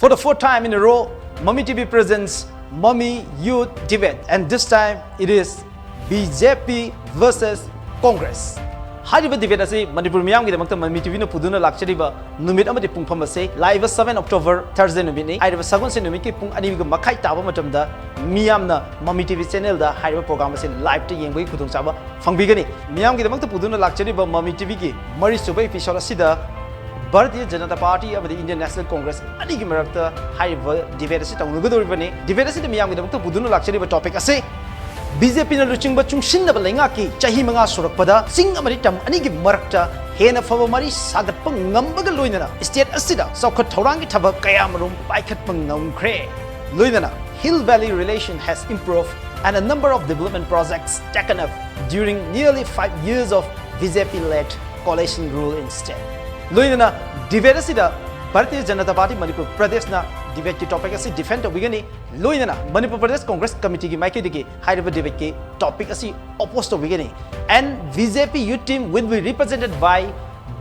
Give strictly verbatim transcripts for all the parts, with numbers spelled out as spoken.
For the fourth time in a row, Mami T V presents Mami Youth Debate, and this time it is B J P versus Congress. ꯍꯥꯏꯔꯤꯕ debate ꯑꯁꯤ Manipur ꯃꯤꯌꯥꯝꯒꯤꯗꯃꯛꯇ Mami T Vꯅ ꯄꯨꯗꯨꯅ ꯂꯥꯛꯆꯔꯤꯕ ꯅꯨꯃꯤꯠ ꯑꯃꯗꯤ ꯄꯨꯡꯐꯝ ꯑꯁꯤ ꯂꯥꯛꯏꯕ seven October Thursday ꯅꯨꯃꯤꯠꯅꯤ꯫ ꯍꯥꯏꯔꯤꯕ ꯁꯒꯣꯜꯁꯦꯟ ꯅꯨꯃꯤꯠꯀꯤ ꯄꯨꯡ ꯑꯅꯤꯒ ꯃꯈꯥꯏ ꯇꯥꯕ ꯃꯇꯝꯗ ꯃꯤꯌꯥꯝꯅ Mami T V channelꯗ ꯍꯥꯏꯔꯤꯕ program ꯑꯁꯤ liveꯇ ꯌꯦꯡꯕꯒꯤ ꯈꯨꯗꯣꯡꯆꯥꯕ ꯐꯪꯕꯤꯒꯅꯤ꯫ ꯃꯤꯌꯥꯝꯒꯤꯗꯃꯛꯇ ꯄꯨꯗꯨꯅ ꯂꯥꯛꯆꯔꯤꯕ Mami T Vꯒꯤ ꯃꯔꯤꯁꯨꯕ episode ꯑꯁꯤꯗ ꯚꯥꯔꯇꯤꯌ ꯖꯅꯇꯥ ꯄꯥꯔꯇꯤ ꯑꯃꯗꯤ Indian National Congress ꯑꯅꯤꯒꯤ ꯃꯔꯛꯇ ꯍꯥꯏꯔꯤꯕ debate ꯑꯁꯤ ꯇꯧꯅꯒꯗꯧꯔꯤꯕꯅꯤ꯫ Debate ꯑꯁꯤꯗ ꯃꯤꯌꯥꯝꯒꯤꯗꯃꯛꯇ ꯄꯨꯗꯨꯅ ꯂꯥꯛꯆꯔꯤꯕ topic ꯑꯁꯤ ꯕꯤ ꯖꯦ ꯄꯤꯅ ꯂꯨꯆꯤꯡꯕ ꯆꯨꯡꯁꯤꯟꯅꯕ ꯂꯩꯉꯥꯛꯀꯤ ꯆꯍꯤ ꯃꯉꯥ ꯁꯨꯔꯛꯄꯗ ꯆꯤꯡ ꯑꯃꯗꯤ ꯇꯝ ꯑꯅꯤꯒꯤ ꯃꯔꯛꯇ ꯍꯦꯟꯅ ꯐꯕ ꯃꯔꯤ ꯁꯥꯒꯠꯄ ꯉꯝꯕꯒ ꯂꯣꯏꯅꯅ state ꯑꯁꯤꯗ ꯆꯥꯎꯈꯠ ꯊꯧꯔꯥꯡꯒꯤ ꯊꯕꯛ ꯀꯌꯥꯃꯔꯨꯝ ꯄꯥꯏꯈꯠꯄ ꯉꯝꯈ꯭ꯔꯦ꯫ ꯂꯣꯏꯅꯅ Hill Valley relation has improved and a number of development projects taken up during nearly five years of B J P-led coalition rule in state. ꯂꯣꯏꯅꯅ debate ꯑꯁꯤꯗ ꯚꯥꯔꯇꯤꯌ ꯖꯅꯇꯥ ꯄꯥꯔꯇꯤ ꯃꯅꯤꯄꯨꯔ ꯄ꯭ꯔꯗꯦꯁꯅ debateꯀꯤ topic ꯑꯁꯤ defend ꯇꯧꯕꯤꯒꯅꯤ꯫ ꯂꯣꯏꯅꯅ ꯃꯅꯤꯄꯨꯔ ꯄ꯭ꯔꯗꯦꯁ ꯀꯣꯡꯒ꯭ꯔꯦꯁ ꯀꯃꯤꯇꯤꯒꯤ ꯃꯥꯏꯀꯩꯗꯒꯤ ꯍꯥꯏꯔꯤꯕ debateꯀꯤ topic ꯑꯁꯤ oppose ꯇꯧꯕꯤꯒꯅꯤ꯫ And B J P youth team will be represented by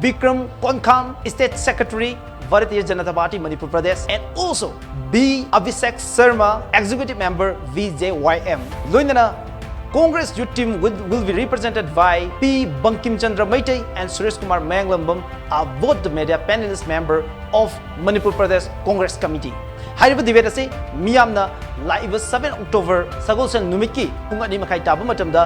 Bikram Konkham, State Secretary, Bharatiya Janata Party, Manipur Pradesh, and also B Abhishek Sharma, Executive Member, B J Y M. ꯂꯣꯏꯅꯅ Congress youth team will, will be represented by P Bankim Chandra Meitei and Suresh Kumar Mayanglambam, are both the media panelist member of Manipur Pradesh Congress Committee. ꯍꯥꯏꯔꯤꯕ debate ꯑꯁꯤ ꯃꯤꯌꯥꯝꯅ ꯂꯥꯛꯏꯕ seven October ꯁꯒꯣꯜꯁꯦꯟ ꯅꯨꯃꯤꯠꯀꯤ ꯄꯨꯡ ꯑꯅꯤ ꯃꯈꯥꯏ ꯇꯥꯕ ꯃꯇꯝꯗ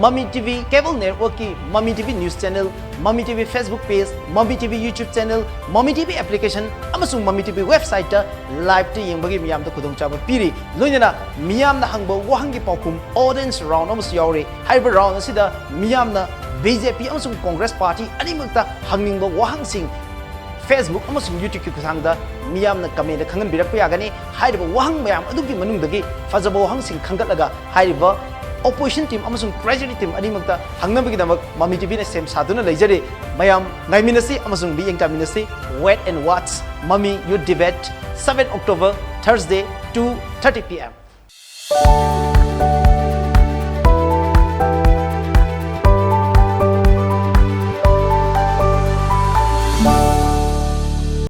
Mami T V cable networkꯀꯤ Mami T V news channel, Mami T V Facebook page, Mami T V YouTube channel, Mami T V application ꯑꯃꯁꯨꯡ Mami T V websiteꯇ liveꯇ ꯌꯦꯡꯕꯒꯤ ꯃꯤꯌꯥꯝꯗ ꯈꯨꯗꯣꯡꯆꯥꯕ ꯄꯤꯔꯤ꯫ ꯂꯣꯏꯅꯅ ꯃꯤꯌꯥꯝꯅ ꯍꯪꯕ ꯋꯥꯍꯪꯒꯤ ꯄꯥꯎꯈꯨꯝ audience round ꯑꯃꯁꯨ ꯌꯥꯎꯔꯤ꯫ ꯍꯥꯏꯔꯤꯕ round ꯑꯁꯤꯗ ꯃꯤꯌꯥꯝꯅ B J P ꯑꯃꯁꯨꯡ Congress party ꯑꯅꯤꯃꯛꯇ ꯍꯪꯅꯤꯡꯕ ꯋꯥꯍꯪꯁꯤꯡ Facebook ꯑꯃꯁꯨꯡ YouTubeꯀꯤ ꯈꯨꯠꯊꯥꯡꯗ ꯃꯤꯌꯥꯝꯅ commentꯇ ꯈꯪꯍꯟꯕꯤꯔꯛꯄ ꯌꯥꯒꯅꯤ꯫ ꯍꯥꯏꯔꯤꯕ ꯋꯥꯍꯪ ꯃꯌꯥꯝ ꯑꯗꯨꯒꯤ ꯃꯅꯨꯡꯗꯒꯤ ꯐꯖꯕ ꯋꯥꯍꯪꯁꯤꯡ ꯈꯟꯒꯠꯂꯒ ꯍꯥꯏꯔꯤꯕ opposition team ꯑꯃꯁꯨꯡ treasury team ꯑꯅꯤꯃꯛꯇ ꯍꯪꯅꯕꯒꯤꯗꯃꯛ Mami T Vꯅ ꯁꯦꯝ ꯁꯥꯗꯨꯅ ꯂꯩꯖꯔꯤ꯫ ꯃꯌꯥꯝ ꯉꯥꯏꯃꯤꯟꯅꯁꯤ ꯑꯃꯁꯨꯡ ꯃꯤꯠꯌꯦꯡ ꯇꯥꯃꯤꯟꯅꯁꯤ꯫ Wait and watch Mami Youth Debate, seven October, Thursday, two thirty P M.